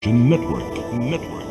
Network. Network.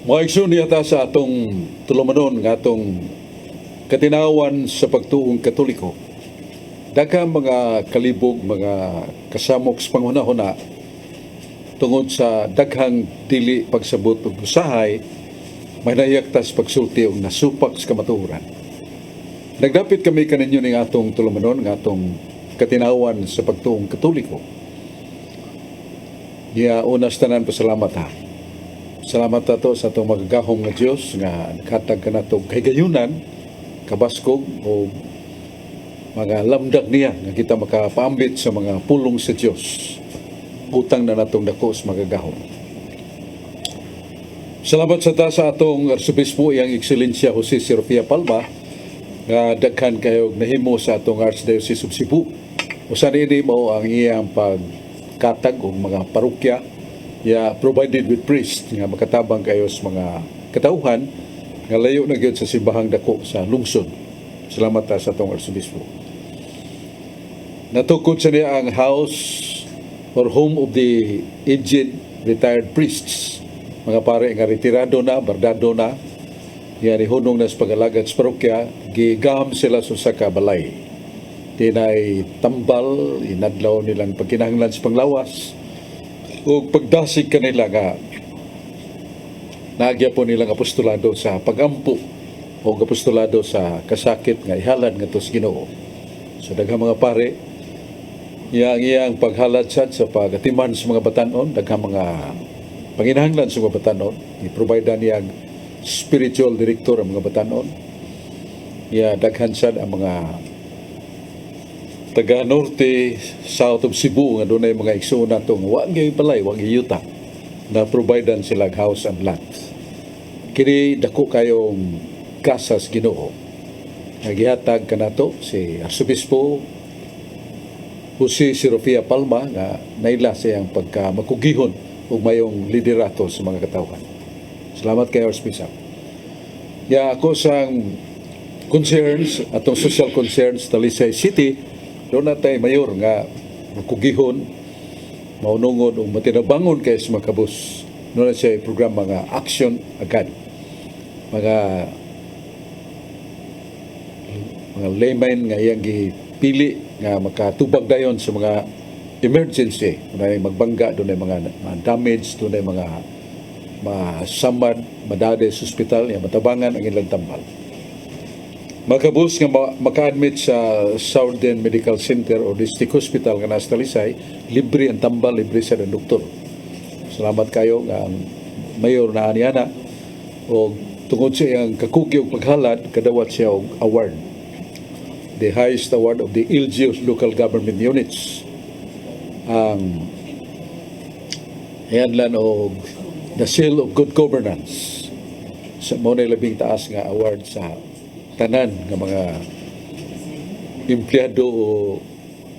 Mga igsoon, niya sa atong tulumanon nga atong katinawan sa pagtuong Katoliko. Daghang mga kalibog, mga kasamok sa panghuna-huna tungod sa daghang dili pagsabot ug usahay may nayaktas pagsulti og nasupak sa kamatuoran. Nagdapit kami kaninyo ning atong tulumanon nga atong katinawan sa pagtuong Katoliko. Niya una sa tanan, pasalamat ha. Salamat ato sa atong magagahom nga Dios nga naghatag kanato kahigayunan, kabaskog o mga lamdag niya nga kita makapaambit sa mga pulong sa Dios. Utang na natong dako sa magagahom. Salamat sa ta sa atong Arsobispo, iyang Ekselensya Jose Serafia Palma, nga daghan kayo nahimo sa atong Archdiocese of Cebu. Usa niini mao ang iyang pagkatag og mga parokya ya provided with priest nga makatabang kayo sa mga katauhan nga layo na gyud sa simbahang dako sa lungsod. Salamat ta sa atong Arsobispo. Natukod sa niya ang house or home of the aged retired priests. Mga pare nga retirado na, bardado na, nga nihunong na sa pag-alagad sa parokya, gigaham sila sa usa ka balay. Tinay tambal, inadlaw nilang pagkinahanglan sa panglawas, ug pagdasig kanila nga nagya po nilang apostolado sa pagampo o apostolado sa kasakit nga ihalad ngadto sa Ginoo. So daghang mga pare iyang iyang paghalad sad sa pagatiman sa mga batanon, daghang mga panginahanglan sa mga batanon, i-provide niya ang spiritual director ang mga batanon. Ya daghan sad ang mga taga norte, south of Cebu nga dunay mga igsoon nato nga wa gyud balay, wa gyud yuta, na providean sila og house and lot. Kini dako kayong kasas Ginoo nga gihatag kanato si Arsobispo Jose Serafia Palma nga naila sa iyang pagka makugihon ug mayong liderato sa mga katawhan. Salamat kay Archbishop. Ya ako sang concerns, atong social concerns Talisay City, doon na tayo mayor nga makugihon, maunungod ug matinabangon kay sa makabus. Doon na siya programa nga Action Agad. Mga layman nga iyang gipili nga makatubag dayon sa mga emergency. Dunay magbangga, dunay mga damage, dunay mga masamad, madade sa ospital, ya matabangan ang ilang tambal. Makabus nga maka-admit sa Southern Medical Center o District Hospital nga nasa Talisay, libre ang tambal, libre sa doktor. Salamat kayo nga ang mayor na ani ana o tungod sa iyang kakugi og paghalad, kadawat siya og award. The highest award of the LGU's local government units. Ang ianlan og the Seal of Good Governance. Sa mao na labing taas nga award sa tanan nga mga empleyado o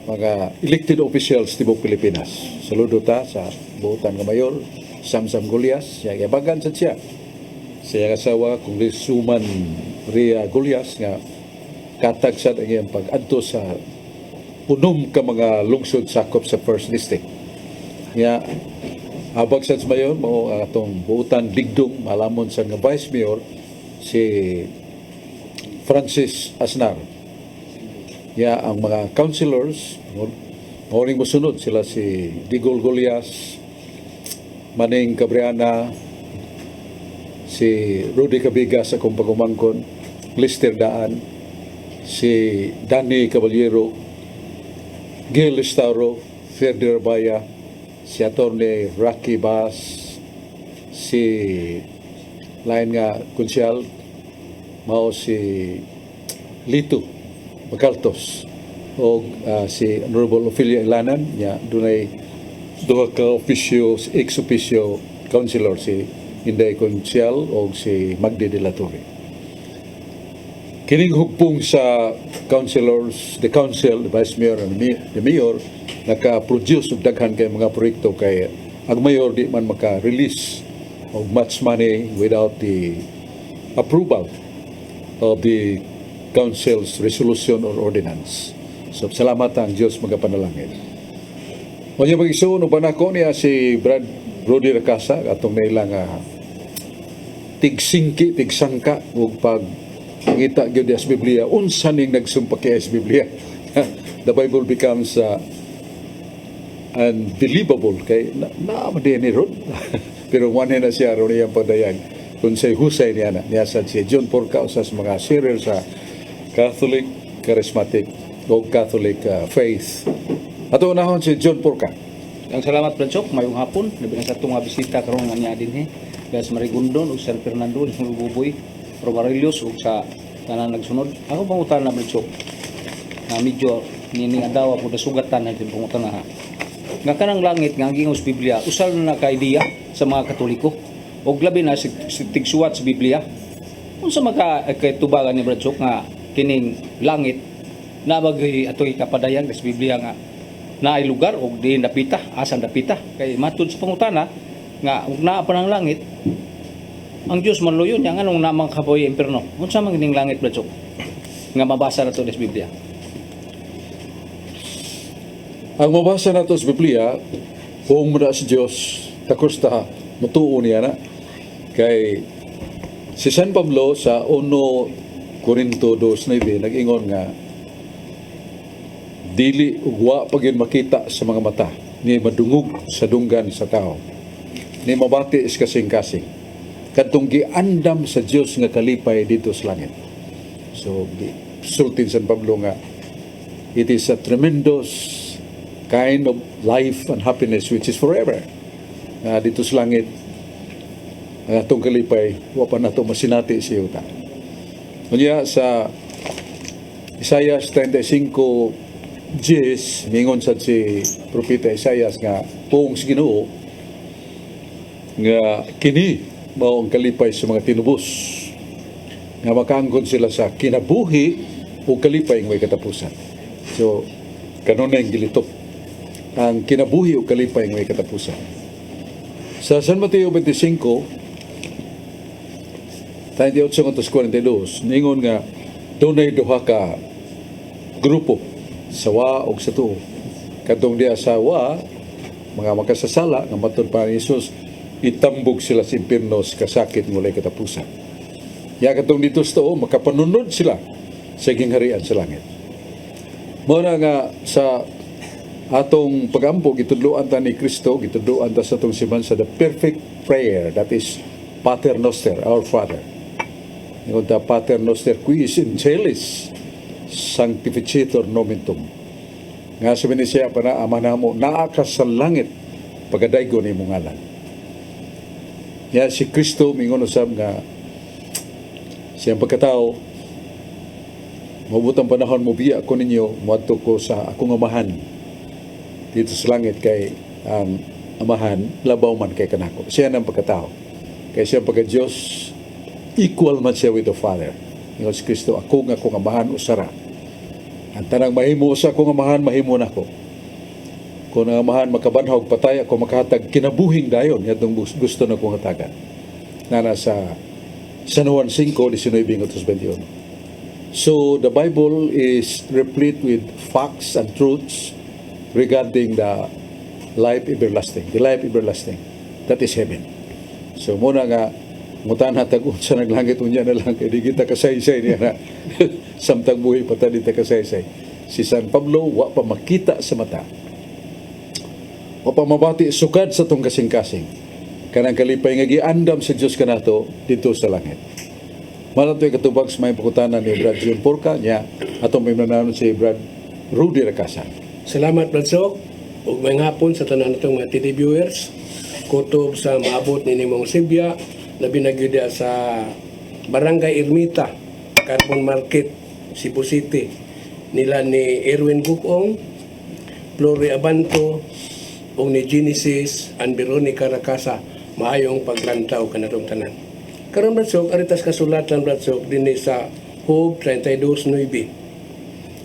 mga elected officials tibok Pilipinas. Saludo ta sa buotan nga mayor, Samsam Gullas, siya yabagan sa siya. Sa iyang asawa, Congresswoman Ria Gullas, nga katag sad ang iyang pag-adto sa unom ka mga lungsod sakop sa First District. Nga habag sa mayor mao ang atong buotan ligdong malamon sa nga Vice Mayor si Francis Asnar. Ya ang mga councilors mao ning mosunod sila, si Digol Golias, Maning Cabriana, si Rudy Cabigas, akong pagumangkon, Lister Daan, si Danny Caballero, Gil Estauro, Ferdi Rabaya, si Attorney Rocky Bass, si lain nga konsyal, mao si Lito Bacaltos, o si Honorable Ophelia Ilanan. Ya dunay duha ka officio, ex officio councilor, si Inday Consial o si Magdi de la Torre. Kining hugpong sa councilors, the council, the vice mayor and the mayor naka-produce og daghan kay mga proyekto kay ang mayor di man maka-release og much money without the approval of the council's resolution or ordinance. So salamat ang Diyos magapanalangin. Unya, mga igsoon, uban ako niya si Brad Brody Racasa, atong nailang tigsingki, tigsangka ug pag ngita gyud sa Biblia unsa ning nagsumpaki sa Biblia. The Bible becomes unbelievable kay na, na ni ron. Pero one na siya ron iyang pagdayag kung say husay niya na niya sad si John Porca, usa sa mga sharer sa Catholic Charismatic o Catholic faith. Ato unahon si John Porca. Ang salamat, Franchok, mayong hapon. Labi na sa atong mga bisita karon nga niya dinhi. Sa Marigondon ug San Fernando, sa Buboy, Romarilios ug sa tanan nagsunod. Ako pangutana, Franchok. Na medyo nining adlaw po nasugatan natin pangutana ha. Nga kanang langit nga ang giingon sa Biblia, usal na ka ideya sa mga Katoliko. Og labi na si tigsuwat sa Biblia. Unsa maka kay tubagan ni Franchok nga kining langit na mag atoy kapadayag sa Biblia nga naay lugar og di dapita, asan dapita? Kay matud sa pangutana nga ug naa pa ng langit, ang Dios manluyon niya, nganong namang kapoy impierno? Unsa man kining langit, Brad, nga mabasa nato sa Biblia? Ang mabasa nato sa Biblia, kung mo na sa Diyos, takos ta mutuo niya na. Kay si San Pablo sa 1 Corinto 2.9 nag-ingon nga dili ug wa pa gyud makita sa mga mata ni madungog sa dunggan sa tao ni mabati sa kasing-kasing kadtong giandam sa Dios nga kalipay dito sa langit. So sultin San Pablo nga it is a tremendous kind of life and happiness which is forever. Nga dito sa langit, ang atong kalipay, wa pa nato masinati sa yuta. Unya sa Isaiah 35:10, mingon sad si Propeta Isaias nga puong sa Ginoo nga kini mao ang kalipay sa mga tinubos nga makaangkon sila sa kinabuhi o kalipay ng may katapusan. So, kanunay ang gilitop ang kinabuhi o kalipay ng may katapusan. Sa San Mateo 25, 38-42, ningon nga dunay duha ka grupo sa wa og sa tuo. Kadtong diya sa wa, mga makasasala, nga matud pa ni Jesus, itambog sila sa impierno sa kasakit ng walay katapusan. Ya katong dito sa tuo, makapanunod sila sa gingharian sa langit. Mao na nga sa atong pagampo, gitudloan ta ni Kristo, gitudloan ta sa atong simbahan sa the perfect prayer, that is Pater Noster, Our Father. Ingon ta, "Pater Noster qui is in celis, sanctificetur nomen tuum." Nga sa siya pa na, "Ama namo, naa ka sa langit, pagadaygon imong ngalan." Ya si Kristo mingon usab nga siyang pagkatao, "Moabot ang panahon, mobiya ko ninyo, moadto ko sa akong amahan dito sa langit kay ang amahan labaw man kay kanako." Siya nang pagkatao. Kay siya pagka Diyos, equal man siya with the Father. Ingon si Kristo, "Ako nga akong amahan usara. Ang tanang mahimo sa akong amahan, mahimo nako. Kung ang amahan makabanhaw og patay, ako makahatag kinabuhing dayon ngadtong gusto na kong hatagan." Nana sa San Juan 5, 19 21. So the Bible is replete with facts and truths regarding the life everlasting. The life everlasting. That is heaven. So muna nga mutana tag unsa nang langit unya na lang kay di kita kasaysay niya na samtang buhi pa ta di ta kasaysay. Si San Pablo wa pa makita sa mata. Wa pa mabati sukad sa atong kasing-kasing. Kanang kalipay nga giandam sa Dios kanato didto sa langit. Mao na to'y katubag sa may pangutana ni Brad June Porca niya atong may si Brad Rudy Racasa. Salamat, Brad Sok. Ug maayong hapon sa tanan natong mga TV viewers. Kutob sa maabot ni nimong Sibya, labi na gyud diha sa Barangay Ermita, Carbon Market, Cebu City. Nila ni Erwin Gukong, Flori Abanto, ug ni Genesis and Veronica Racasa, maayong paglantaw kanatong tanan. Karon, Brad Sok, ari tas kasulatan, Brad Sok, dinhi sa Job 32:9.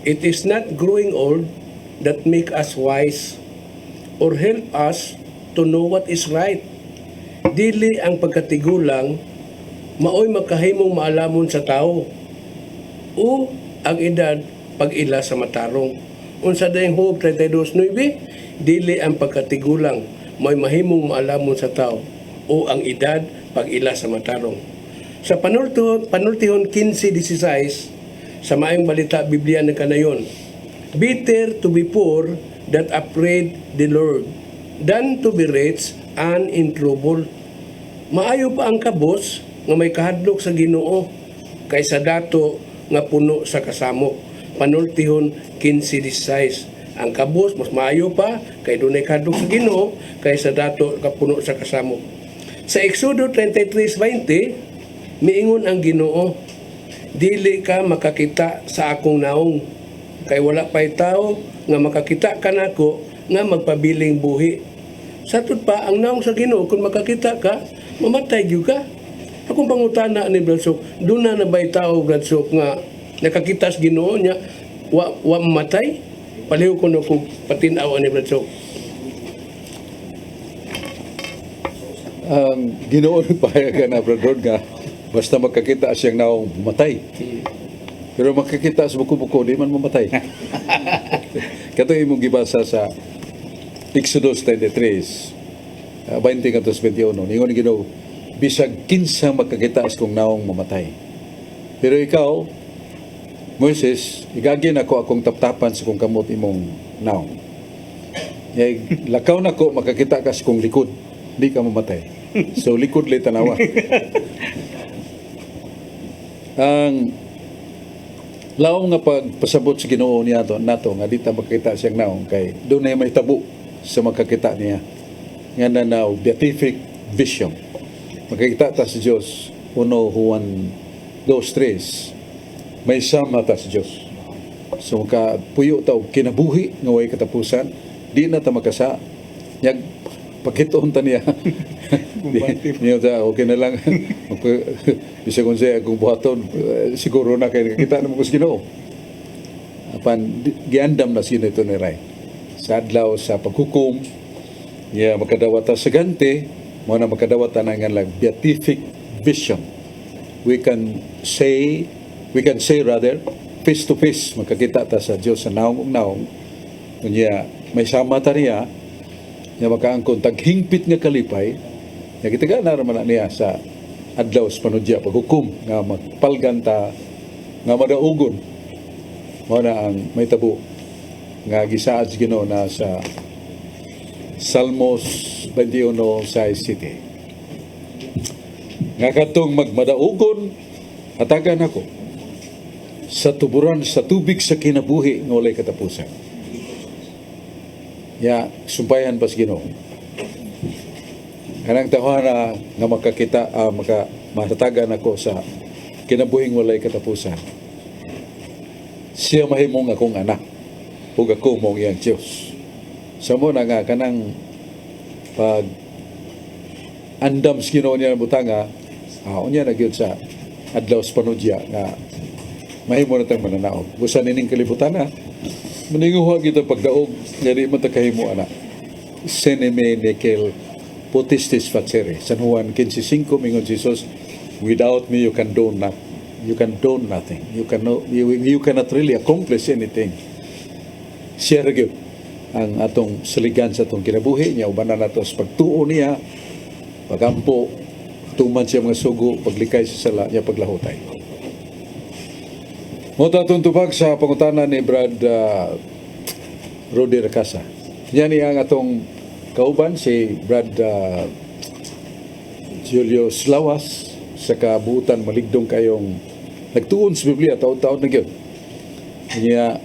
"It is not growing old that make us wise or help us to know what is right." Dili ang pagkatigulang maoy makahimong maalamon sa tao o ang edad pag-ila sa matarong. Unsa dayong Job 32:9? Dili ang pagkatigulang maoy mahimong maalamon sa tao o ang edad pag-ila sa matarong. Sa Panultihon 15:16 sa Maayong Balita Biblia ng Kanayon, "Better to be poor that afraid the Lord than to be rich and in trouble." Maayo pa ang kabos nga may kahadlok sa Ginoo kaysa dato nga puno sa kasamok. Panultihon 15:16. Ang kabos mas maayo pa kay dunay kahadlok sa Ginoo kaysa dato nga puno sa kasamok. Sa Exodo 33:20, miingon ang Ginoo, "Dili ka makakita sa akong naong kay wala pay tao nga makakita kanako nga magpabiling buhi." Satud pa ang naong sa Ginoo, kung makakita ka, mamatay gyud ka. Akong pangutana ni Brad Sok, duna na ba'y tao, Brad Sok, nga nakakita sa Ginoo niya wa mamatay? Palihog ko no kung patin-aw ni Brad Sok. Ang Ginoo nagpahayag na, Brad Rod, nga basta makakita siyang naong, matay. Pero makakita sa buko-buko, di man mamatay. Kato imong gibasa sa Exodus 33, 20 ngadto 21. Ningon Ginoo, "Bisag kinsa makakita sa kong naong, mamatay. Pero ikaw, Moises, igagi nako akong taptapan sa kong kamot imong naong. Yay, lakaw nako, makakita ka sa kong likod. Di ka mamatay." So likod lay tanawa. Ang laom nga pagpasabot sa Ginoo niya to nato nga di ta makita siyang naong kay dunay mahitabo sa makakita niya. Nga na now beatific vision. Makakita ta sa Dios, uno, Juan 2:3. May sama ta sa Dios. So maka puyo ta og kinabuhi nga way katapusan, di na ta makasa. Nyag pagkitoon ta niya. Di, niya ta okay na lang. Bisag kung siya akong buhaton, siguro na kay nakakita na mo ko sa Ginoo. Apan giandam na sino ito ni Ray. Sa adlaw sa paghukom, niya makadawata sa ganti, mao na makadawata na nga lang beatific vision. We can say rather, face to face, makakita ta sa Dios sa naong ug naong. Unya, may sama ta niya, niya makaangkon taghingpit nga kalipay, niya gitaga na raman na niya sa adlaw sa panudya paghukom nga magpalgan ta nga madaugon. Mao na ang mahitabo nga gisaad sa Ginoo na sa Salmos 21:6 City. Nga katong magmadaugon, hatagan ako sa tuburan sa tubig sa kinabuhi nga walay katapusan. Ya, sumpayan pas Ginoo. Kanang tawhana nga makakita, maka mahatagan ako sa kinabuhing walay katapusan. Siya mahimong akong anak ug ako mong iyang Diyos. Sa mao na nga kanang pag andam sa Ginoo niya ng butanga, unya na gyud sa adlaw sa panudya nga mahimo na tang mananaog. Busan ining kalibutan na, maninguha kita pagdaog nga di man ta kahimo ana. Sine me nihil potestis facere. San Juan 15:5, mingon Jesus, "Without me you can do not you can do nothing. You cannot really accomplish anything." Siya ra gyud ang atong saligan sa atong kinabuhi niya, ubanan nato sa pagtuo niya, pagampo, tuman siya mga sugo, paglikay sa sala niya, paglahutay. Mao to atong tubag sa pangutana ni Brad Rudy Racasa. Yan ang atong kauban, si Brad Julio Slawas, sa kabuutan maligdong kayong nagtuon sa Biblia taon-taon na gyud. Niya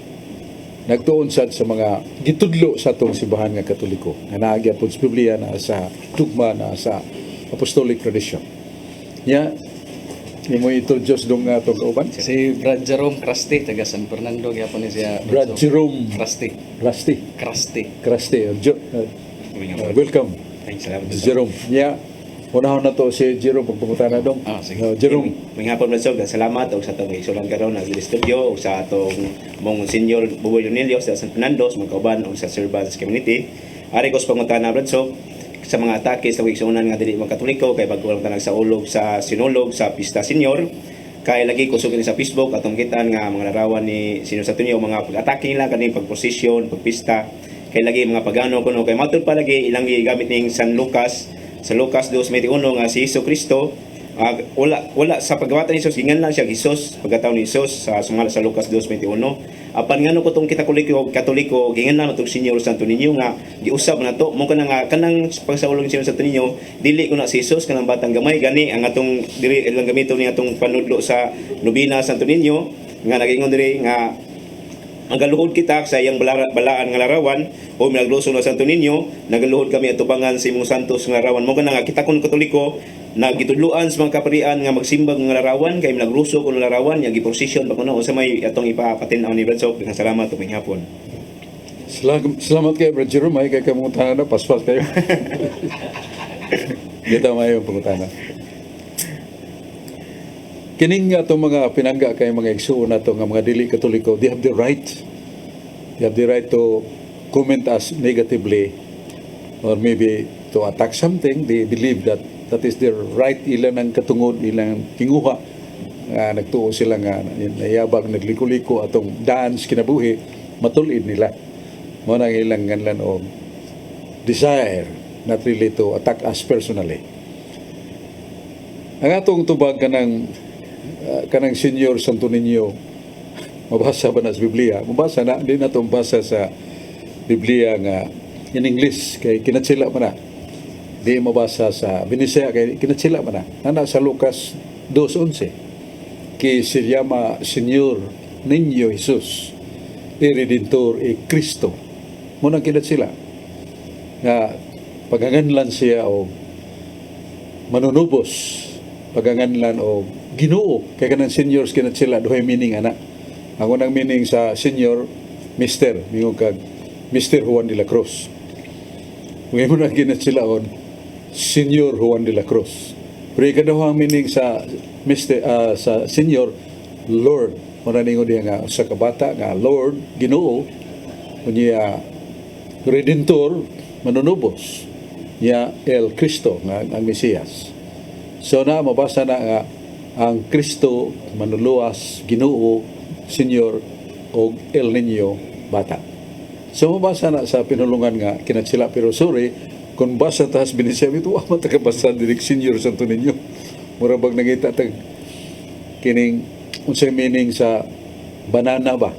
nagtuon sad sa mga gitudlo sa atong simbahan nga Katoliko nga naa gyapon sa Biblia, na sa dugma, na sa apostolic tradition. Nya imo introduce dong nga atong kauban. Si Brad Jerome Crusty, taga San Fernando, gyapon ni siya. Brad Jerome Crusty. Rusty. Crusty. Crusty. Welcome. Salamat. Jerome. Nya unahon na to si Jerome pagpangutana dong. Ah, sige. Jerome. Maayong hapon, Brad Sok, salamat og sa atong isulan karon na studio ug sa atong mong Senior Buboy Leonelio sa San Fernando, sa mga kauban ug sa Servants Community. Ari ko sa pangutana, Brad Sok, sa mga atake sa igsuonan nga dili mga Katoliko kay bago lang tanag sa ulog sa sinulog sa Pista Senior, kay lagi kusog ni sa Facebook atong kitaan nga mga larawan ni Senyor Santo Niño, mga pag-atake nila kaning pagprosesyon, pagpista, kay lagi mga pagano kuno, kay matud pa lagi ilang gigamit ning San Lucas, sa Lucas 2:21 nga si Hesus Kristo, wala wala sa pagkabata ni Jesus, ginganlan siya Jesus pagkatao ni Jesus sa sumala sa Lucas 2:21. Apan ngano ko tong kita Katoliko, Katoliko ginganlan atong Senyor Santo Niño nga giusab na to mo kanang nga kanang pagsaulog ni Senyor Santo Niño dili ko na si Jesus kanang batang gamay gani ang atong diri ilang gamiton ni atong panudlo sa nobina Santo Niño nga nagingon diri nga magaluhod kita sa iyang balaan nga larawan o milagruso na Santo Niño, nagaluhod kami atubangan sa imong santos nga larawan. Mo kana nga kita kon Katoliko nagitudloan sa mga kaparian nga magsimbag nga larawan kay milagruso kun larawan nya giprosesyon pa kuno. Unsa may atong ipapatin-aw ni Brad Sok? Salamat ug maayong hapon. Salamat kay Brad Jerome. Ay kay kamutana na paspas kayo. Kita mayo pangutana. Kining atong mga pinangga kay mga igsuon nato nga mga dili Katoliko, they have the right. They have the right to comment us negatively or maybe to attack something. They believe that that is their right, ilan ang katungod, ilang tinguha nga nagtuo sila nga nayabag nagliko-liko atong daan sa kinabuhi, matulid nila. Mo nang ilang nganlan og desire, not really to attack us personally. Ang atong tubag kanang Senyor Santo Niño, mabasa ba na sa Biblia? Mabasa na, di na itong basa sa Biblia nga in English, kay kinatsila man na. Di mabasa sa Binisaya, kay kinatsila man na. Nana sa Lucas 2.11, que se llama Señor Niño Jesús, y Redentor y Cristo. Munang kinatsila. Nga paganganlan siya o manunubos, paganganlan o Ginoo, kay kanang seniors kinatsila duhay meaning ana. Ang unang meaning sa senior, mister, mingon kag Mr. Juan de la Cruz. Kung imo na kinatsila on Senior Juan de la Cruz. Pero ikaduhang meaning sa Mr. Sa senior, Lord. Muna ningon diya nga sa kabata nga Lord, Ginoo, unya Redentor, manunubos, nya El Cristo nga ang Mesiyas. So na mabasa na nga ang Kristo, manuluwas, Ginoo, Senyor og El Niño bata. So mabasa na sa pinulungan nga kinatsila, pero sorry kung basa tas Binisaya ito wa man ta kabasa diri Senyor Santo Niño. Mura bag nangita tag kining unsay meaning sa banana ba?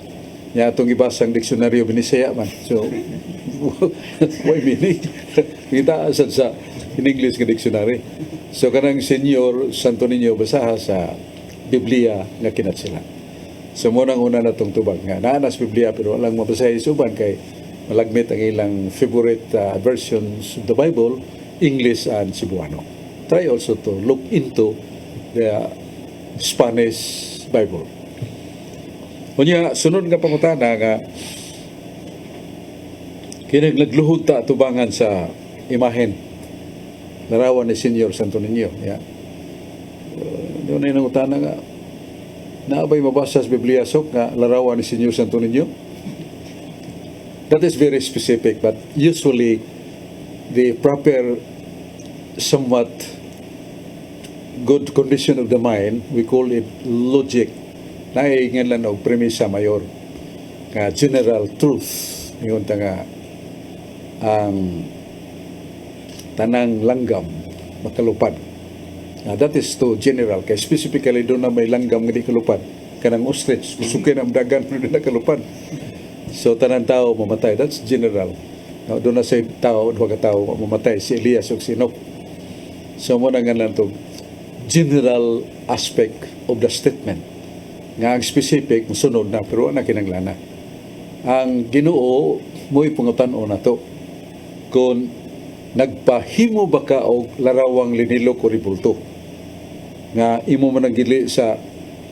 Nya atong gibasa ang diksyonaryo Binisaya man. So why meaning? Kita sad sa in English nga dictionary. So kanang Senyor Santo Niño basaha sa Biblia nga kinatsila. So mo nang una na tong tubag nga naa na sa Biblia pero walang mabasahi sa uban kay malagmit ang ilang favorite versions of the Bible, English and Cebuano. Try also to look into the Spanish Bible. Unya, sunod nga pangutana nga kini nagluhod ta atubangan sa imahen larawan ni Senyor Santo Niño. Yeah. Doon na yung utana nga naa ba'y mabasa sa Biblia, Sok, nga larawan ni Senyor Santo Niño? That is very specific, but usually the proper somewhat good condition of the mind, we call it logic. Naingan lang og premisa mayor nga general truth. Ingon ta nga ang tanang langgam makalupad. That is to general. Kay specifically doon na may langgam nga di kalupad. Kanang ostrich, musukay na ang dagan na nakalupan. So tanan tao mamatay. That's general. No, doon na say tao, duha ka tao mamatay, si Elias ug si Enoch. So mo na nga lang to general aspect of the statement. Nga ang specific musunod na, pero na kinanglana. Ang Ginoo mo'y pangutan-on nato kung nagpahimo ba ka og larawang linilok o ribulto nga imo man ang gili sa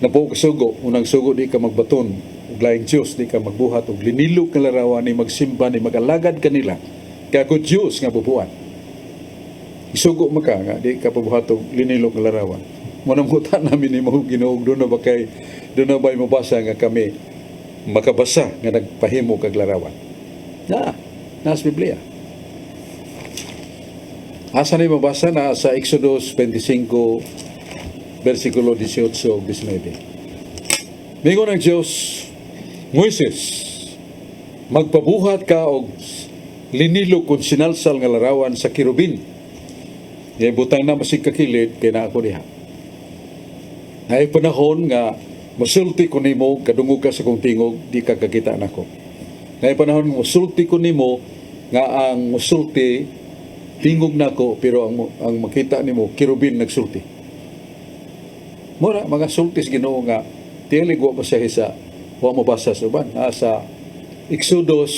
napuo ka sugo, unang sugo, di ka magbaton og laing Dios, di ka magbuhat og linilok nga larawan, ni magsimba, ni magalagad kanila, kay ako Dios nga bubuan. Isugo man ka nga di ka pabuhat og linilok nga larawan. Mo nang muta namin ni mo Ginoo, doon na ba kay doon na ba mabasa nga kami makabasa nga nagpahimo kag larawan na nasa Biblia? Asa ni mabasa? Na sa Exodus 25 versikulo 18 ug 19. Mingon ang Dios, "Moises, magpabuhat ka og linilok kung sinalsal nga larawan sa kerubin. Nga butang na masig kakilid kay naa ko diha. Naay panahon nga musulti ko nimo, kadungog ka sa kong tingog, di ka kakita nako. Naay panahon nga musulti ko nimo nga ang musulti tingog nako, pero ang makita nimo kerubin nagsulti." Mura mga sultis Ginoo nga dili wa pa siya sa wa mabasa sa uban. Nasa Exodus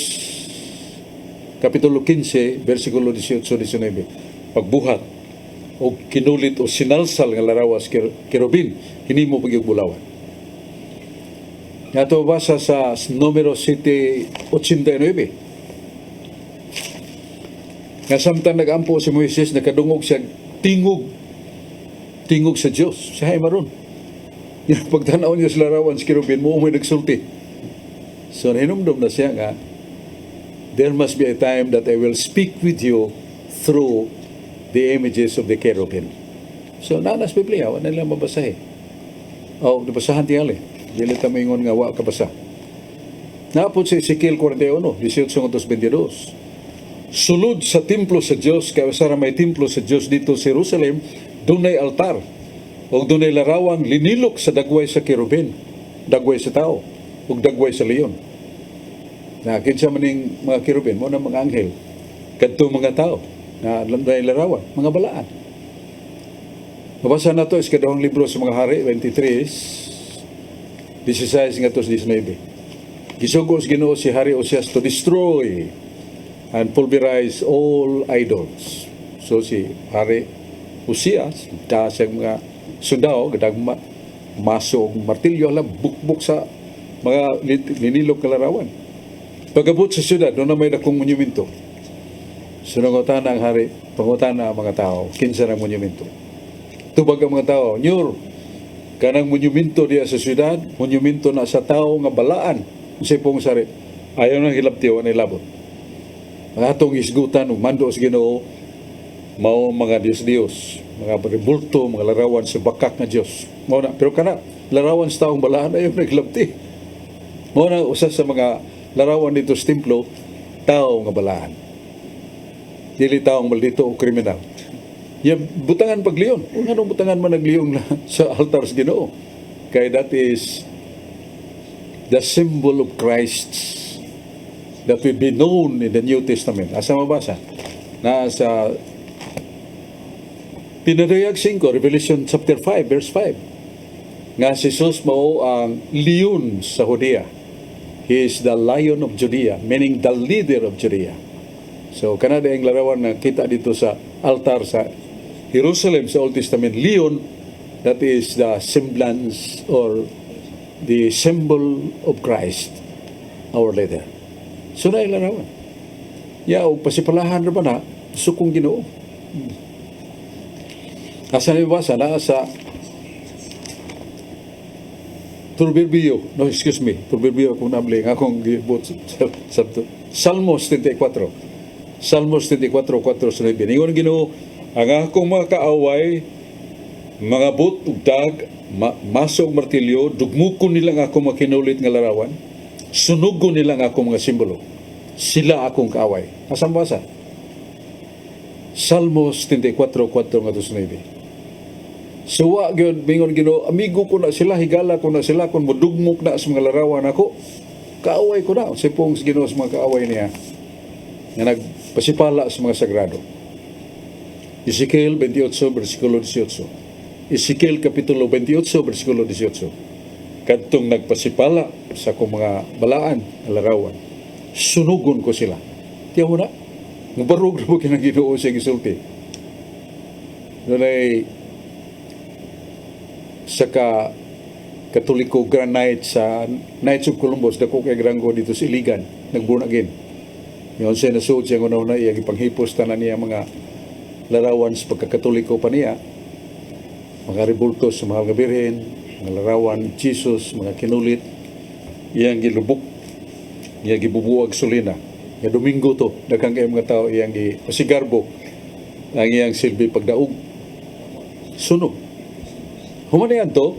kapitulo 15 versikulo 18 19. Pagbuhat og kinulit o sinalsal nga larawas kerubin, hinimo pag bulawan. Nato basa sa Numero 7:89. Nga samtang nagampo si Moises, nakadungog siya tingog tingog sa Dios. Siya ay maron. Yung pagtanaw niya sa larawan sa kerubin, mo may nagsulti. So nahinumdum na siya nga there must be a time that I will speak with you through the images of the cherubim. So nanas Biblia, wala nila mabasahe. O, nabasahan tingali. Dili ta moingon nga wa kabasa. Napod sa Ezekiel 41, 18 22. Sulod sa templo sa Dios, kay usa ra may templo sa Dios dito sa Jerusalem, dunay altar. O dunay larawang linilok sa dagway sa kerubin, dagway sa tao, ug dagway sa leon. Na kinsa man ning mga kerubin? Mo na mga anghel. Kadto mga tao na dunay larawan, mga balaan. Mabasa na to is ikaduhang libro sa mga hari 23 16 ngadto sa 19. Gisugo sa Ginoo si Hari Osias to destroy and pulverize all idols. So si Hari Osias, da sa mga sundao, gadagma, maso og martilyo, alam, bukbuk sa mga linilok nga larawan. Pagabot sa syudad, doon na may dakong monumento. So nangutana ang hari, pangutana ang mga tao, kinsa ng monumento. Tubag ang mga tao, "Nyor, kanang monumento diya sa syudad, monumento na sa tao nga balaan." Unsay pong sari? "Ayaw nang hilabti, wa labot. Ang atong isgutan, ug mando sa Ginoo, mao mga Diyos-Diyos, mga rebulto, mga larawan sa bakak nga Diyos. Mao na, pero kana, larawan sa taong balaan, ayaw naglabti." Mao na, usa sa mga larawan dito sa templo, tao nga balaan. Dili taong maldito o kriminal. Ya, butangan pag leon. Kung anong butangan man nagleon na sa altar sa Ginoo? Kay that is the symbol of Christ that will be known in the New Testament. Asa mabasa? Nasa Pinadayag 5, Revelation chapter 5, verse 5. Nga si Jesus mao ang leon sa Judea. He is the Lion of Judea, meaning the leader of Judea. So, kanada ang larawan na kita dito sa altar sa Jerusalem sa Old Testament, leon, that is the semblance or the symbol of Christ, our leader. So, na larawan. Ya, og pasipalahan ra ba na, sukong Ginoo. Asa na ibasa? Na sa Proverbio, no, excuse me, Proverbio kung nabli, nga akong gibot sa Salmos 34. Salmos 34, 4 sa 9. Ingon ang Ginoo, "Ang akong mga kaaway, mga but ug dag, maso ug martilyo, dugmukon nila ang akong mga kinulit nga larawan, sunugon nila ang akong mga simbolo. Sila akong kaaway." Asa basa? Salmos 34, 4 nga 9. Suwa gyud mingon Ginoo, amigo ko na sila, higala ko na sila kung mudugmok na sa mga larawan ako. Kaaway ko na. Sipong sa Ginoo sa mga kaaway niya nga nagpasipala sa mga sagrado. Ezekiel 28, versikulo 18. Ezekiel kapitulo 28, versikulo 18. Kadtong nagpasipala sa akong mga balaan nga larawan, sunugon ko sila. Tiyaw na, mubarog na mo kinang Ginoo siya gisulti. Dunay sa ka Katoliko Grand Knight sa Knights of Columbus, dako kay granggo dito sa Iligan, nag-born again. Yon siya nasuod siya una-una, iya gipanghipos tanan niya mga larawan sa pagkakatoliko pa niya, mga rebulto sa Mahal nga Birhen, mga larawan Jesus, mga kinulit, iyang gilubok, iyang gibubuag sulina. Nga Domingo to, daghang kay mga tao iyang gipasigarbo ang iyang silbi pagdaog. Sunog. Human niyan to,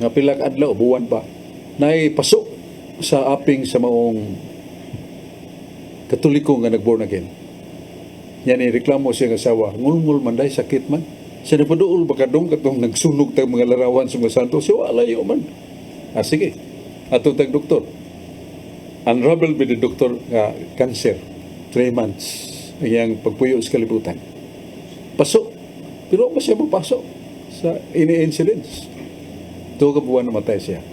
nga pila ka adlaw, buwan pa, naipasok sa aping sa maong Katoliko nga nag-born again. Yan ni reklamo siya nga asawa, ngulngul man day, sakit man. Siya napaduol ba kadong katong nagsunog tag mga larawan sa mga santo, siya wala layo man. Ah, sige. Ato tag doktor. Unravel with the doctor nga cancer. 3 months ang iyang pagpuyo sa kalibutan. Pasok. Pero ba siya mapasok sa ini incidents? 2 ka buwan namatay siya.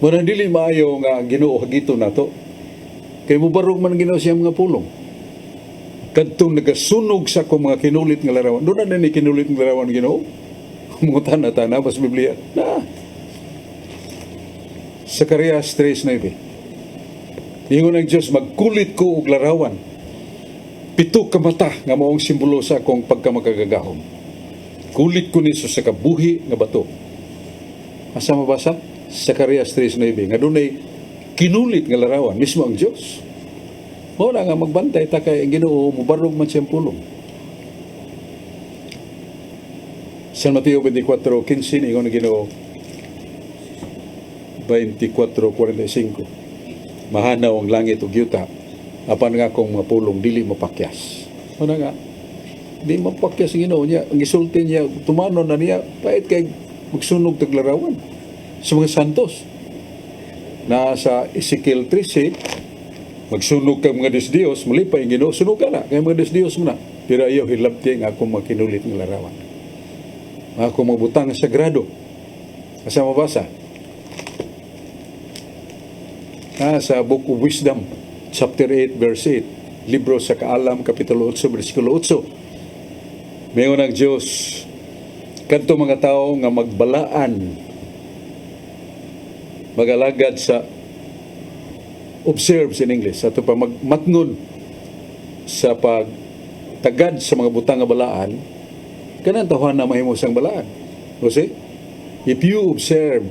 Muna dili maayo nga ang Ginoo hagito nato. Kay mubarog man ang Ginoo siya mga pulong. Kadtong nagasunog sa akong mga kinulit nga larawan. Doon na ni kinulit nga larawan Ginoo. Mungutan na tana sa Biblia. Na. Zacarias 3:9. Ingon ang Diyos, magkulit ko og larawan. Pito ka mata nga maong simbolo sa akong pagkamakagagahom. Kulit ko ni sa kabuhi nga bato. Asa mabasa? Zacarias 3:9. Nga dunay kinulit nga larawan, mismo ang Diyos. Mao na nga magbantay ta kay ang Ginoo mubarog man siyang pulong. San Mateo 24:15, ingon ang Ginoo, 24:45. Mahanaw ang langit ug yuta apan nga akong mga pulong dili mapakyas. Mao na nga di mapakyas ang Ginoo niya, ang gisulti niya tumanon na niya, pait kay magsunog tag larawan sa mga santos. Na sa Ezekiel 13, magsunog kag mga Diyos Diyos, malipay ang Ginoo, sunog ka na kay mga Diyos Diyos mo na, pero ayaw hilabti ang akong mga kinulit ng larawan, akong mga butang sagrado. Asa mabasa? Ah, sa Book of Wisdom, chapter 8, verse 8. Libro sa Kaalam, kapitulo 8, versikulo 8. Mayon ang Diyos, kadto mga tao nga magbalaan, magalagad sa, observes in English, sa pa magmatngon sa pagtagad sa mga butang nga balaan, kanang tawhan na mahimo sang balaan. You see? If you observe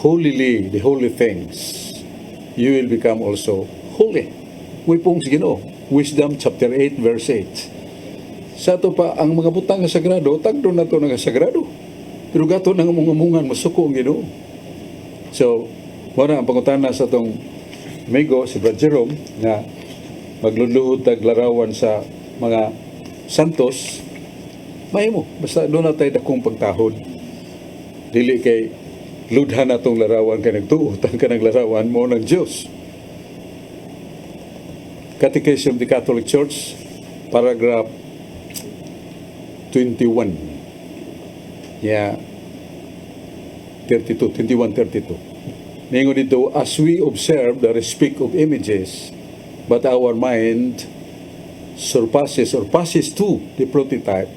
holily the holy things, you will become also holy. Wipong sa Ginoo. Wisdom chapter 8 verse 8. Sa ato pa, ang mga butang nga sagrado, tagdo na to nga sagrado. Pero gato nang amungamungan, masuko ang Ginoo. So, wala ang pangutana sa atong amigo, si Brad Jerome, nga magluluhod tag larawan sa mga santos, mahimo. Basta doon na tayo dakong pagtahod. Dili kay ludhan na tong larawan kay nagtuot ang kanang larawan mo ng Diyos. Catechism of the Catholic Church, paragraph 21. Yeah. 32, 21, 32. Ningon dito, as we observe the respect of images, but our mind surpasses or passes to the prototype.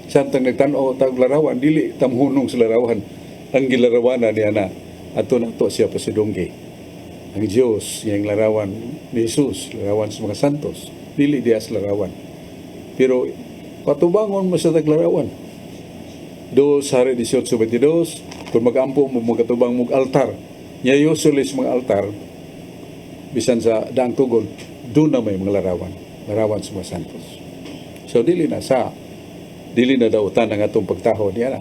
Samtang nagtan-aw tag larawan, dili tamhunong sa larawan. Ang gilarawanan niya na ato na to siya pasidunggi. Ang Diyos, iyang larawan ni Jesus, larawan sa mga santos, dili diya sa larawan. Pero patubangon mo sa taglarawan. Do sa Hari 18:22, kung mag-ampo mo magatubang mo altar. Nya usually sa mga altar, bisan sa daang tugon, doon na may mga larawan. Larawan sa mga santos. So dili na dautan ang atong pagtaho niya na.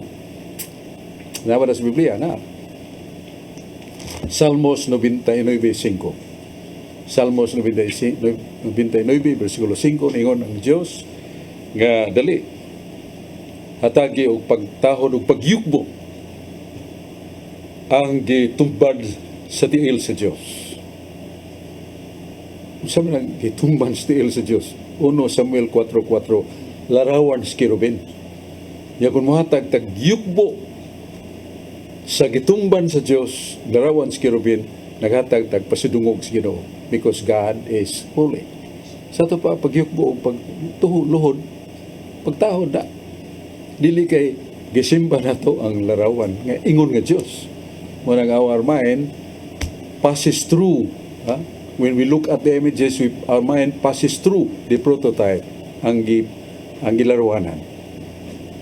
Nawa na sa Biblia na. Salmos 99:5. Salmos 99, versikulo 5, ningon ang Diyos nga dali. Hatagi og pagtahod og pagyukbo ang gitumbad sa tiil sa Dios. Unsa man ang gitumban sa tiil sa Dios? 1 Samuel 4:4, larawan sa kerubin. Ya kung mohatag tag yukbo sa gitumban sa Dios, larawan sa kerubin, naghatag tag pasidungog sa Ginoo because God is holy. Sa ato pa pagyukbo og pagtuho luhod, pagtahod na dili kay gisimba nato ang larawan nga ingon nga Dios. Mao nang our mind passes through, ha? When we look at the images, our mind passes through the prototype, ang gilarawanan.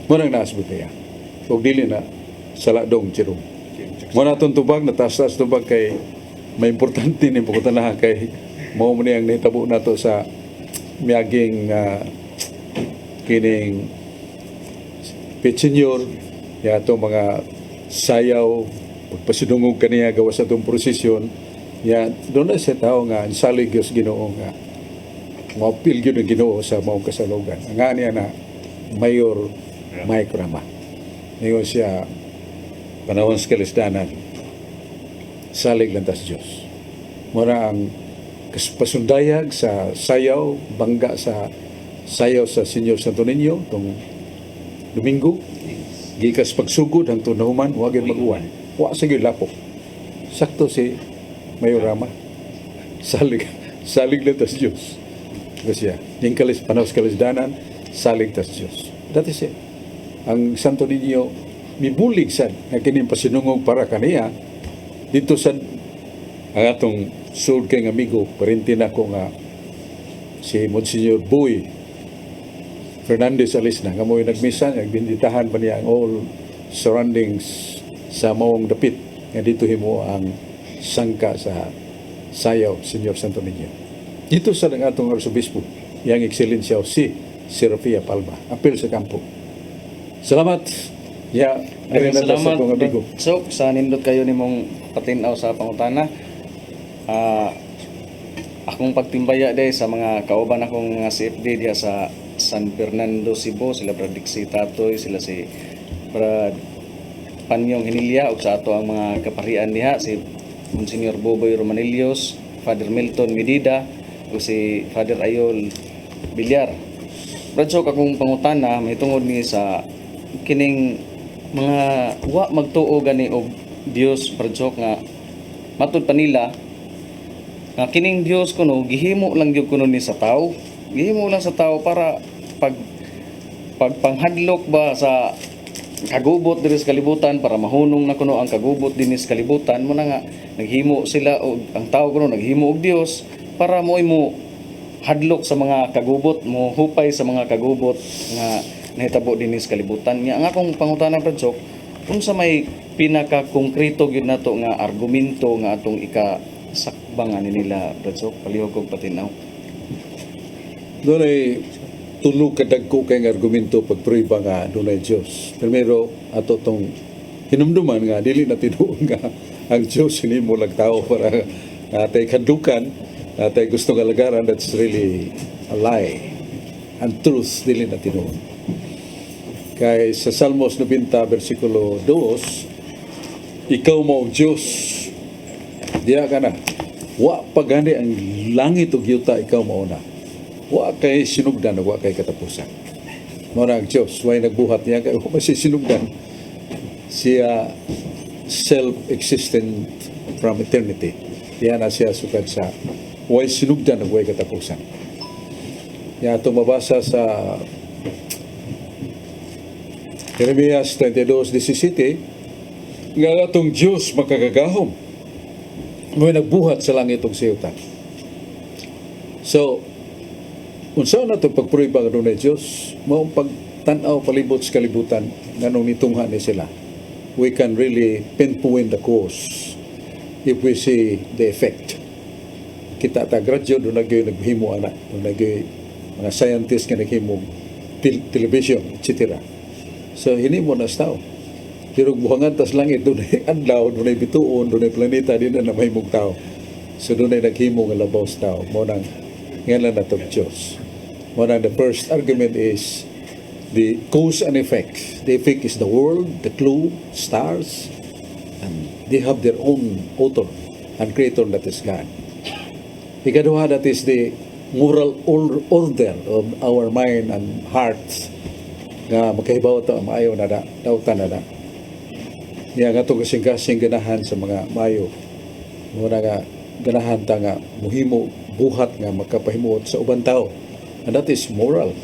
Mao nang naas kaya ug dili na sala dong Jerome. Mo na atong tubag na taas-taas tubag kay may importante ni pangutana kay mao man ni ang nahitabo nato sa miaging kining Petsenyor ya atong mga sayaw pagpasidungog kaniya gawas sa atong prosesyon ya doon na siya tao nga ang salig gyud sa Ginoo nga moapil gyud ang Ginoo sa maong kasalogan. Ang nga niya na Mayor Mike Rama. Ningon siya, panahon sa kalisdanan, salig lang tas Diyos. Mura ang pasundayag sa sayaw, bangga sa sayaw sa Señor Santo Niño, tong Domingo, gikas pagsugod hangtod nahuman, wa gyud mag-uwan. Wa sa gyud lapok. Sakto si Mayor Rama. Salig, salig lang tas Diyos. Kasi siya, yung kalis, panahon sa kalisdanan, salig tas Diyos. That is it. Ang Santo Niño, mibulig sad nga kining pasinungog para kaniya dito sa ang atong sulod kay nga amigo, parente nako nga si Monsignor Boy Fernandez Alisna nga mo'y nagmisa, nagbinditahan pa niya ang all surroundings sa maong dapit nga dito himo ang sangka sa sayaw Señor Santo Niño. Dito sa ang atong arsobispo, yang ekscelensya si Serafia Palma. Apil sa kampo. Salamat. Ya, Maraming sa salamat, atong amigo. Sok, sa nindot kayo nimong patinaw sa pangutana. Akong pagtimbaya day sa mga kauban akong mga CFD diha sa San Fernando, Cebu, sila Brad Dixie Tatoy, sila si Brad Panyong Hinilya ug sa ato ang mga kaparian diha si Monsignor Boboy Romanillos, Father Milton Medida ug si Father Ayol Villar. Brad Sok, akong pangutana mahitungod ni sa kining mga wa magtuo gani og Dios, Brad Sok, nga matud pa nila nga kining Dios kuno gihimo lang gyud kuno ni sa tao. Gihimo lang sa tao para pagpanghadlok ba sa kagubot diri sa kalibutan, para mahunong na kuno ang kagubot dinhi sa kalibutan mo na nga naghimo sila og ang tao kuno naghimo og Dios para mo mo hadlok sa mga kagubot, mo hupay sa mga kagubot nga nahitabo dinhi sa kalibutan. Nga ang akong pangutana, Brad Sok, unsa may pinaka konkreto gyud nato nga argumento nga atong ika sakbang ani nila, Brad Sok? Palihog kog patinaw. Dunay tulo ka dagko kay nga argumento pagprueba nga dunay Dios. Primero, ato tong hinumduman nga dili na tinuod nga ang Dios hinimo lang tao para natay kadukan, natay gusto nga lagaran. That's really a lie. Ang truth, dili na tinuod. Kay sa Salmos 90 versikulo 2, ikaw mo ang Dios. Diya ka na. Wa pa gani ang langit ug yuta, ikaw mao na. Wa kay sinugdan, wa kay katapusan. Mao na ang Dios, way nagbuhat niya kay wa man siya sinugdan. Siya self-existent from eternity. Diya na siya sukad sa way sinugdan ug way katapusan. Ya ato mabasa sa Jeremias 32:17 nga ang atong Dios makagagahom may nagbuhat sa langit ug sa yuta. So, unsa na itong pagprueba nga dunay Dios? Mao ang pagtan-aw palibot sa kalibutan nganong nitungha ni sila. We can really pinpoint the cause if we see the effect. Kita ta gradyo doon nagyoy naghimo ana, doon nagyoy mga scientists nga naghimo television, etc. So hinimo na sa tao. Pero buhangan tas langit, dunay adlaw, dunay bituon, dunay planeta, di na mahimong tao. So dunay naghimo nga labaw sa tao. Mo nang nga lang natong Diyos. Mo nang the first argument is The cause and effect. The effect is the world, the globe, stars, and they have their own author and creator, that is God. Ikaduha, that is the moral order of our mind and hearts nga makahibaw ta maayo na da, dautan na da. Niya nga itong kasing-kasing ganahan sa mga maayo. Muna nga ganahan ta nga muhimo buhat nga makapahimuot sa uban tao. And that is moral.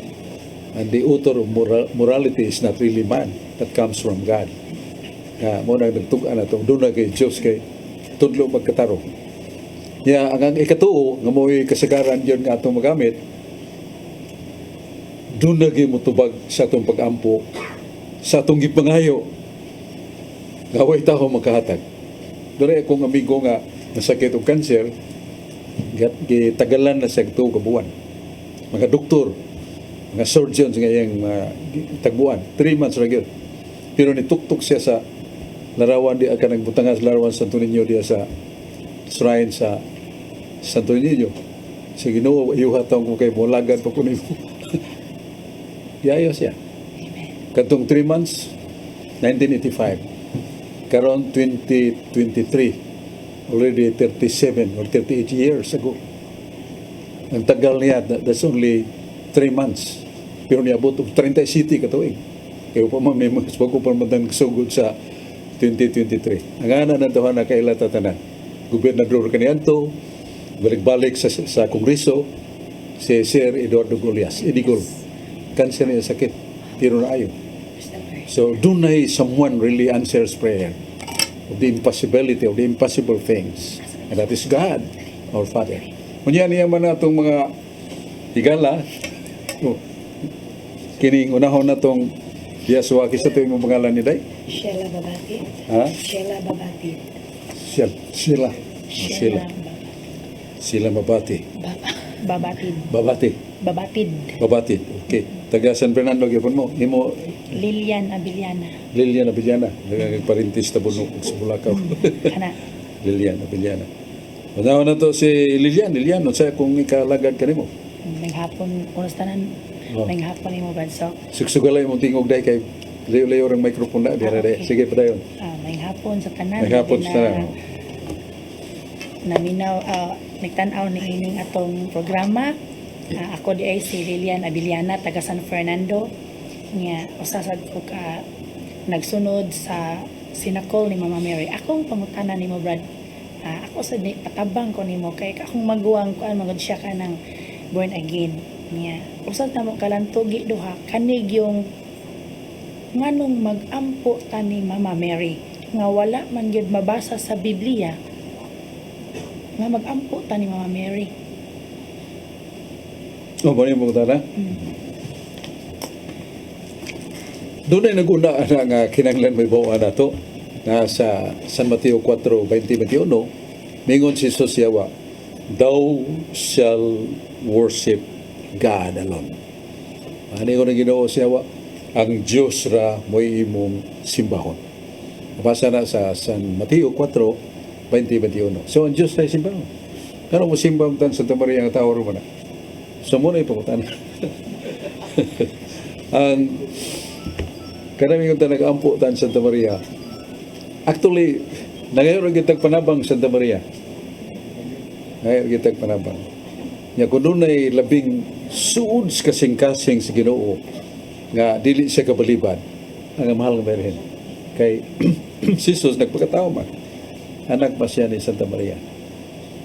And the author of morality is not really man. That comes from God. Nga mo na nagtug-an na itong doon na kay Diyos kay tudlo magkatarong. Ya, ang ikatuo nga mo'y kasagaran yun nga atong magamit, doon na gyud motubag sa atong pag-ampo, sa atong gipangayo, nga way tao makahatag. Doon ay akong amigo nga nasakit og cancer, gitagalan na siya tuo ka buwan. Mga doktor, mga surgeons nga iyang mga tagbuan, 3 months ra gyud. Pero nituktok siya sa larawan di ka nagbutangan sa larawan sa Santo Niño diya sa shrine sa Santo Niño. Sa Ginoo, iyuha taong ko kay molagan pa ko nimo. Giayo siya. Katong 3 months, 1985. Karon 2023, already 37 or 38 years ago. Ang tagal niya, that's only 3 months. Pero niabot og 37 ka tuig. Kaya pa man may mga ko pa man sugod sa 2023. Ang ana na tuhan na kaila tatanan. Gobernador kaniadto, balik-balik sa Kongreso, si Sir Eduardo Gullas, Eddie Gul. Cancer niya sakit, pero naayo. So, dunay someone really answers prayer of the impossibility, of the impossible things. And that is God, our Father. Unya niya man atong mga higala, oh, kining unahon na tong Yasuaki sa tuwing mong pangalan ni Day? Sheila Babatid. Ha? Sheila Babatid. Sheila. Sheila. Sheila. Sheila Mabati. Babatid. Babati. Babatid. Babatid. Okay. Taga San Fernando gyapon mo. Imo? Lilian Abiliana. Lilian Abiliana. Nagparintis ta Bunok sa Bulacau. Kana. Lilian Abiliana. Unahon na to si Lilian. Lilian, unsa kung ikalagad kanimo? Naghapon, unos tanan. Oh. Naghapon nimo, Brad Sok. Sugsugalay mong tingog dai kay layo-layo rang microphone na dire Ah, dire. okay. Sige, padayon. Ah, maayong hapon sa tanan. Maayong hapon sa Labi na tanan. naminaw, nagtan-aw ni ining atong programa. Ah, ako di ay si Lilian Abiliana taga San Fernando. Nya usa sad ko ka nagsunod sa sinakol ni Mama Mary. Akong pangutana nimo, Brad. Ah, ako sad ni patabang ko nimo kay akong maguwang kuan magud siya ka ng born again. Nya usa ta mo kalantugi duha kanig yung nganong mag-ampo ta ni Mama Mary nga wala man gyud mabasa sa Biblia nga mag-ampo ta ni Mama Mary. Oh, ba yung pangutana? Doon ay naguna na nga kinanglan may bawa na to na sa San Mateo 4:20-21, mingon si Jesus yawa, "Thou shall worship God alone." Ani ko ng Ginoo siya, ang Diyos ra mo'y imong simbahon. Basa na sa San Mateo 4:20-21. So ang Diyos ay simbahon. Pero mo simba tan Santa Maria nga tao ro man na. So mo na ipangutana. Ang kanami kong nag-ampo tan Santa Maria. Actually, nangayon ra kitag panabang Santa Maria. Ngayon kitag panabang. Nya kung dunay labing suod sa kasing-kasing sa Ginoo nga dili siya kabalibad ang mahal nga Birhen. Kay si Jesus nagpakatao man. Anak pa siya ni Santa Maria.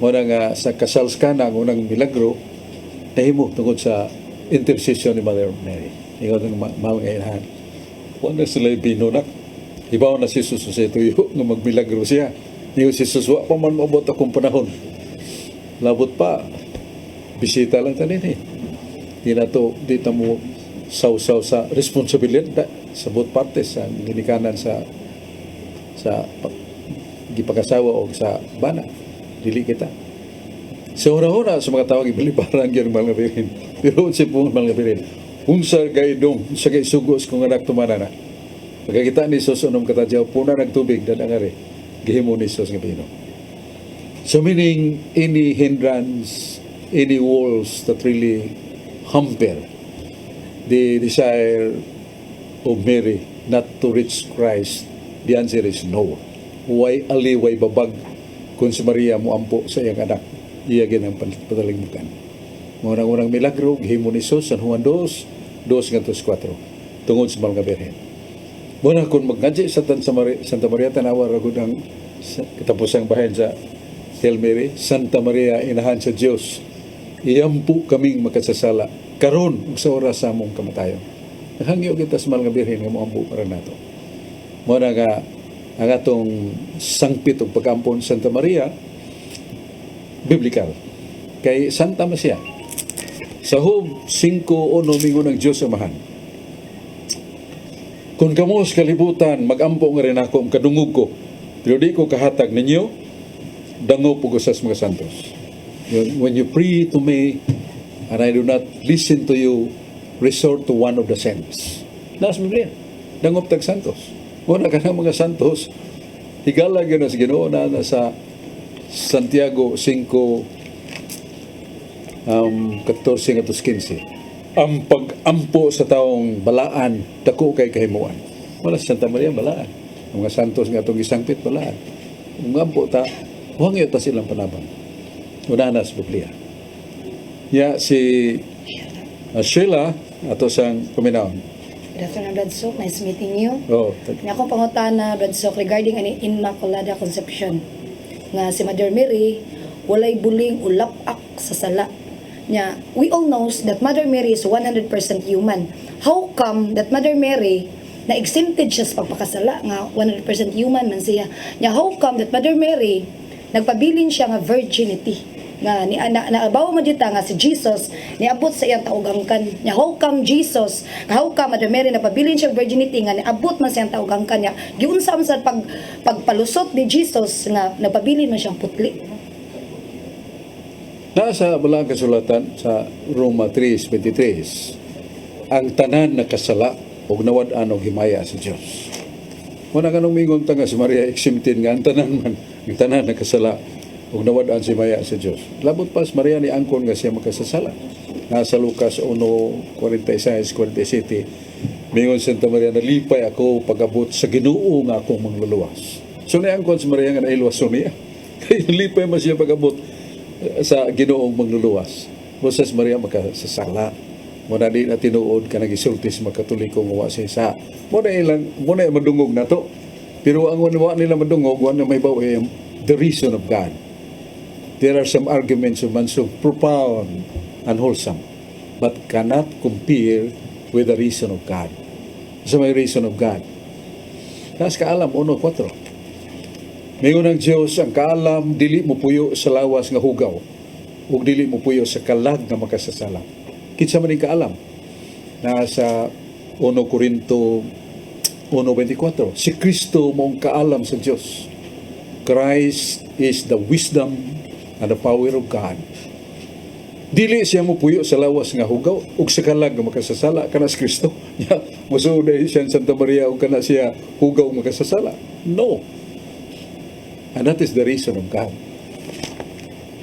Mo na nga sa kasal sa Kana, ang unang milagro nahimo tungod sa intercession ni Mother Mary. Ikaw ng mahal nga inahan. Wala sila binunak. Ibaw na si Jesus sa tuyo nga magmilagro siya. Niyo si Jesus, wa pa man maabot akong panahon. Labot pa. Bisita lang tanin eh. Di na to, di ta mo saw-saw sa responsibilidad sa both parties, sa ginikanan sa gipakasawa o sa bana. Dili kita. Sa una-una sa mga tao gibalibaran gyud ang mga Birhen. Pero unsa po ang mga Birhen? Unsa kay dong, unsa kay sugos kung anak tumana na. Pagkakita ni Jesus unom katadyaw, puna nagtubig dan angari. Gihimo ni Jesus nga bino. So meaning any hindrance, any walls that really hamper The desire of Mary not to reach Christ, the answer is no. Way ali, way babag kung si Maria moampo sa iyang anak. Iya ginang patalingmukan. Mao nang unang milagro, gihimo ni Jesus, San Juan 2, 2 ngadto 4, tungod sa Mahal nga Birhen. Mao na kung magngadji sa Santa Maria, tanawa ra gud ang katapusang bahin sa Hail Mary, "Santa Maria, Inahan sa Dios, iampo kaming makasasala, karon ug sa oras sa among kamatayon." Naghangyo kita sa Mahal nga Birhen nga moampo para nato. Mao na nga ang atong sangpit og pag-ampon Santa Maria, biblical. Kay Santa man siya. Sa Job 5:1, mingon ang Diyos Amahan, "Kung kamo sa kalibutan, magampo nga rin ako, kadungog ko. Pero di ko kahatag ninyo, dangop og usas mga santos." When you pray to me, and I do not listen to you, resort to one of the saints. Nasa Biblia. Dangop tag santos. Muna ka ng mga santos, higala gyud na sa Ginoo na sa Santiago 5, 14 ngadto 15. Ang pag-ampo sa taong balaan, dako kay kahimuan. Wala sa Santa Maria balaan. Ang mga santos nga atong gisangpit, balaan. Kung ampo ta, huwag ta silang panabang. Una na sa Biblia. Ya si Sheila ato sang paminawon. Good afternoon, Brad Sok. Nice meeting you. Oh, Nga akong pangutana, Brad Sok, regarding ani Immaculada Conception. Nga si Mother Mary, walay buling o lapak sa sala. Nya, we all knows that Mother Mary is 100% human. How come that Mother Mary na exempted siya sa pagpakasala nga 100% human man siya? Nya, how come that Mother Mary nagpabilin siya nga virginity? Nga ni na, naabaw mo dito nga si Jesus niabot sa iyang taug-angkan. Nya how come Jesus, how come Mother Mary napabilin siya virginity nga niabot man sa iyang taug-angkan? Nya giunsa man sa pagpalusot ni Jesus nga nagpabilin man siyang putli? Nasa Balaang Kasulatan sa Roma 3:23, ang tanan nakasala ug nawad-an og himaya sa Dios. Muna kanong mingon ta nga si Maria exempted nga ang tanan man, ang tanan nakasala ug nawad-an si himaya sa Dios. Labot pa si Maria ni angkon nga siya makasasala. Nasa Lucas 1:46, 47, mingon Santa Maria, "Nalipay ako pag-abot sa Ginoo nga akong mangluluwas." So niangkon si Maria nga nailwason niya. Kay nalipay man siya pag-abot sa Ginoong mangluluwas. Basta si Maria makasasala. Mo na di na tinuod ka nagisulti sa mga Katoliko nga wa siya sa. Mo na ilang mo na madungog na to. Pero ang wa nila madungog, wa na may baw the reason of God. There are some arguments of man so profound and wholesome, but cannot compare with the reason of God. Sa may reason of God. Taas Kaalam 1:4. Mingon ang Diyos, "Ang kaalam dili mo puyo sa lawas nga hugaw ug dili mo puyo sa kalag nga makasasala." Kinsa man ning kaalam? Nasa 1 Corinto 1:24. Si Kristo moong kaalam sa Diyos. Christ is the wisdom and the power of God. Dili siya mo puyo sa lawas nga hugaw ug sa kalag nga makasasala, kana si Kristo. Ya, mosuod siya Santa Maria ug kana siya hugaw makasasala. No. And that is the reason of God.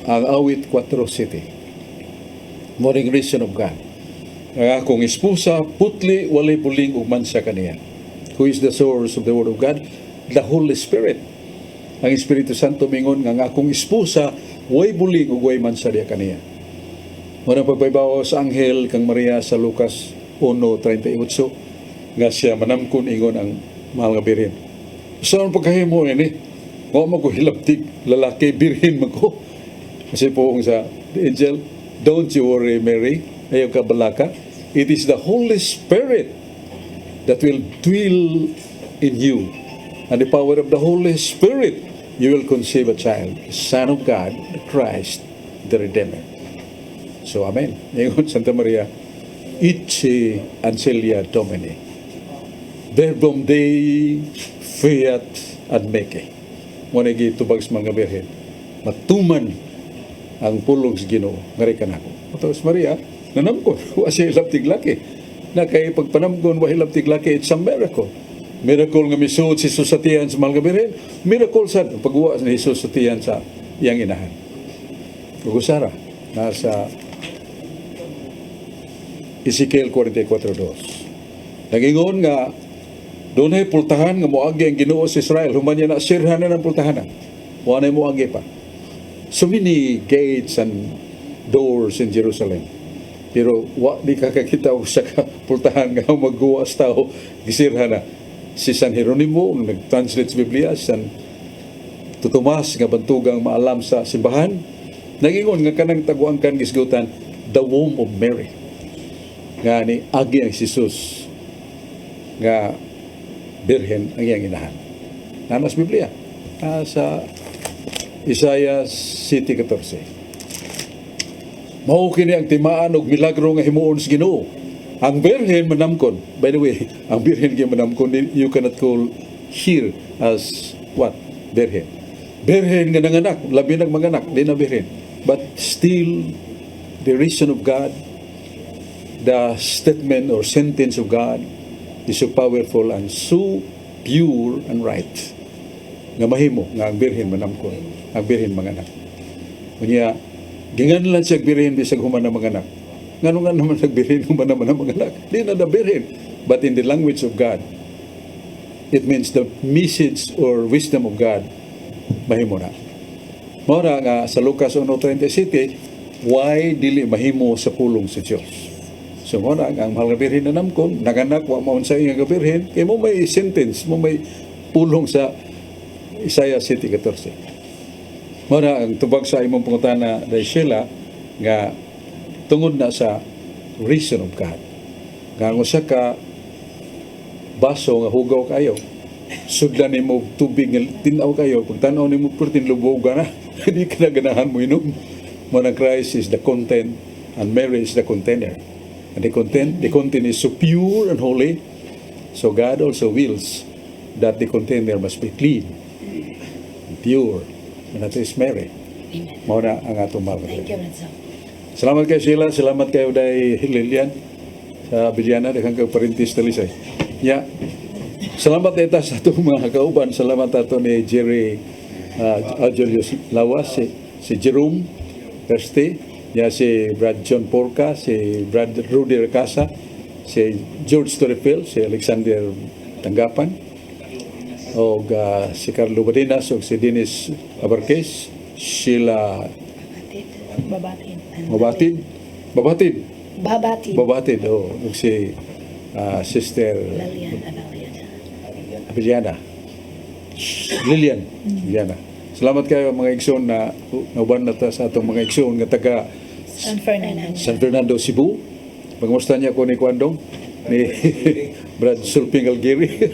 Ang Awit 4:7. Morning reason of God. "Ang akong esposa, putli, walay buling ug mansa kaniya." Who is the source of the Word of God? The Holy Spirit. Ang Espiritu Santo mingon nga ang akong esposa, way buling ug way mansa diya kaniya. Muna pagbaybaw sa anghel kang Maria sa Lucas 1:38 nga siya manamkon, ingon ang Mahal nga Birhen, "Sa anong pagkahimo ini? Wa mo ko hilabtig lalaki, birhen man ko." Kasi po sa the angel, "Don't you worry, Mary, ayaw ka balaka. It is the Holy Spirit that will dwell in you. And the power of the Holy Spirit, you will conceive a child, the Son of God, the Christ, the Redeemer." So, Amen. Ingon Santa Maria, "Ecce ancilla Domini. Verbum Dei fiat ad meke." Mo na gitubag sa mga birhen. Matuman ang pulong sa Ginoo ngari kanako. Tapos Maria, nanamkon, wa siya hilabtig laki. Na kay pagpanamkon wa hilabtig laki, it's a miracle. Miracle nga misuod si Jesus sa tiyan sa Mahal nga Birhen. Miracle sad ang pagguwa ni Jesus sa tiyan sa iyang inahan. Ug Sara, nasa Ezekiel 44:2. Nagingon nga dunay pultahan nga moagi ang Ginoo sa Israel, human niya na sirhan na ng pultahan. Wa na moagi pa. So many gates and doors in Jerusalem. Pero wa di ka kakita og sa ka pultahan nga magguwas tao, gisirhan na. Si San Jeronimo ang nag-translate sa Biblia, San Tomas nga bantugang maalam sa simbahan, nagingon nga kanang taguangkan gisgutan the womb of Mary. Nga ni agi ang Jesus nga birhen ang iyang inahan. Naa sa Biblia. Ah, sa Isaiah 7:14. Mao kini ang timaan og milagro nga himuon sa Ginoo. Ang birhen manamkon. By the way, ang birhen gyud manamkon, you cannot call here as what? Birhen. Birhen nga nanganak, labi nag manganak, di na birhen. But still, the reason of God, the statement or sentence of God is so powerful and so pure and right nga mahimo nga ang birhen manamkon, ang birhen manganak. Unya, ginganlan siya birhen bisag human na manganak. Ngano nga naman nagbirhen human naman na manganak? Di na na birhen. But in the language of God, it means the message or wisdom of God mahimo na. Mao na nga sa Lucas 1:37, why dili mahimo sa pulong sa Dios? So mao na ang mahal nga birhen na namkon, naganak wa maunsa iya nga birhen, kay mao may sentence, mao may pulong sa Isaiah 7:14. Mao na ang tubag sa imong pangutana, Day Sheila, nga tungod na sa reason of God. Nga ang usa ka baso nga hugaw kayo, sudlan nimo og tubig nga tin-aw kayo, pag tan-aw nimo pertin lubog ka na, hindi ka na ganahan mo inom. Mao na Christ is the content and Mary is the container. And the content is so pure and holy, so God also wills that the container must be clean, pure, and that is Mary. Amen. Mao na ang atong mahal. Thank you, Brad Sok. Salamat kay Sheila, salamat kayo Day Lilian sa Bilyana, daghang kag parintis talisay. Ya. Salamat eta sa atong mga kauban, salamat ato ni Jerry Julius Lawas, si Jerome Kerste, ya si Brad John Porca, si Brad Rudy Recasa, si George Torrefel, si Alexander Tanggapan, o si Carlo Badinas, o si Dennis Abarquez, Sheila Babatid. Babatin. Mabatid, Babatid, Babatid. Babatid, oh, ug si Sister Lilian Abelian. Abiliana. Lilian Abiliana. Salamat kayo mga igsoon na nauban na ta sa atong mga igsoon nga taga San Fernando. San Fernando, Cebu. Pangamusta niya ko ni Kwandong ni Brad Sulping Algiri.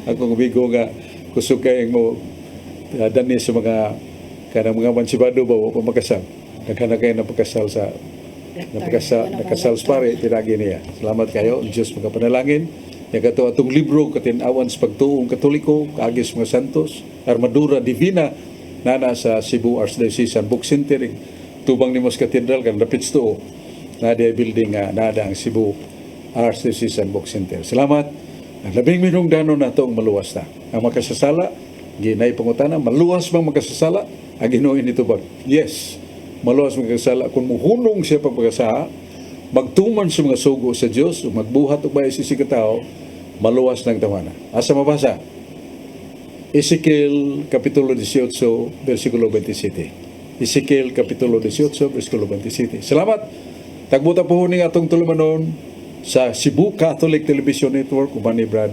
Akong amigo nga kusog kay mo dani sa mga kanang mga mansibado ba wa pa makasal. Daghan na kayo napakasal sa napakasal, nakasal sa pare tinagi niya. Salamat kayo. Ang Diyos magapanalangin. Ya kato atong libro katin-awan sa pagtuong Katoliko, kaagis mga santos, Armadura Divina nana sa Cebu Archdiocesan Book Center, tubang ni Mos Cathedral kan dapit sa tuo. Na diay building nga nada ang Cebu Archdiocesan Book Center. Salamat. Ang labing minungdanon nato ang maluwas na. Ang makasasala, ginay pangutana, maluwas bang makasasala? Ang Ginoo initubag. Yes, maluwas makasasala kung muhunong siya pagpagkasaha, magtuman sa mga sugo sa Dios, ug magbuhat og bayo sa katao, maluwas ng tawana. Asa mabasa? Ezekiel Kapitulo 18, versikulo 27. Ezekiel Kapitulo 18, versikulo 27. Salamat! Tagbuta po ning atong tulumanon sa Cebu Catholic Television Network uban ni Brad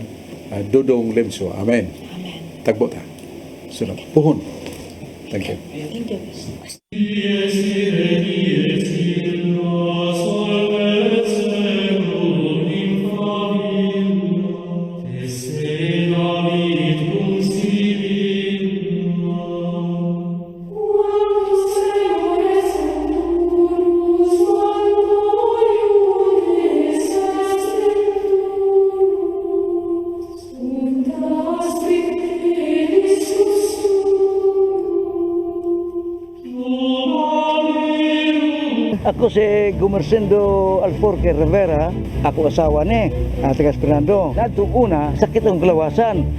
Dudong Limso. Amen. Amen. Tagbuta. Salamat. Puhon. Thank you. Thank you. Dies irae dies illa solvet seculum in familia, et David cum Sibylla. Quantum Senior venturus, quanto iudices venturus, ut aspit discussurus. Ako si Gumersindo Alforque Rivera, ako asawa ni, taga Fernando. Kadtong una, sakit ang kalawasan.